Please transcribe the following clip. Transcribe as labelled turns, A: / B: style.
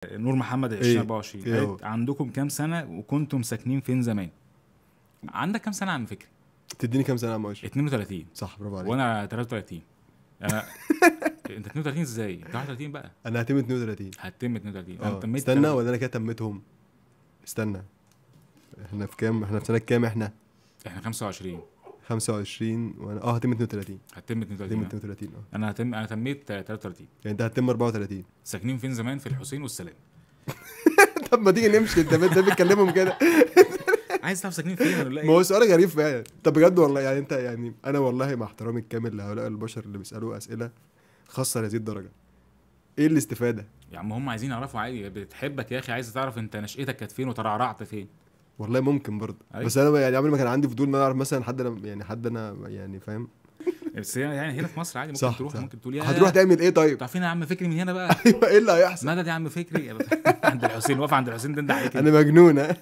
A: نور محمد 2024
B: إيه هو؟
A: قالت عندكم كام سنة وكنتم ساكنين فين زمان؟ عندك كام سنة يا عم فكري؟
B: تديني كام سنة يا عم اشرف؟
A: 32.
B: صح، برافو عليك.
A: وانا 33. انا انت 32 ازاي؟ انت 31 بقى.
B: انا هتم 32.
A: هتم 32. انا تميت
B: استنى، ولا انا كده تمتهم؟ استنى، احنا في كام؟ احنا في سنة كام احنا؟
A: احنا 25.
B: 25 وانا هتم 32.
A: هتم 32.
B: هتم 32.
A: انا هتم، انا تميت 33.
B: يعني انت هتم 34.
A: ساكنين فين زمان؟ في الحسين والسلام.
B: طب ما تيجي نمشي، انت بتكلمهم كده.
A: عايز تعرف ساكنين فين ولا ايه؟
B: ما هو سؤال غريب فعلا. طب بجد والله، يعني انت، يعني انا والله مع احترامي الكامل لهؤلاء البشر اللي بيسالوا اسئلة خاصة لهذه الدرجة، ايه الاستفادة؟
A: يا عم هم عايزين يعرفوا عادي، بتحبك يا اخي، عايزه تعرف انت نشأتك كانت فين وترعرعت فين.
B: والله ممكن برضه.
A: أيوة.
B: بس انا يعني عمري ما كان عندي فضول ان انا اعرف مثلا حد انا، يعني حد انا يعني فاهم.
A: بس يعني هنا في مصر عادي ممكن
B: صح،
A: تروح،
B: صح.
A: ممكن تقول يا
B: هتروح تعمل ايه طيب؟
A: تعرفين يا عم فكري من هنا بقى؟
B: ايوه، ايه اللي هيحصل؟
A: مدد يا عم فكري. عند الحسين، واقف عند الحسين تنده عليك.
B: انا مجنون. ها؟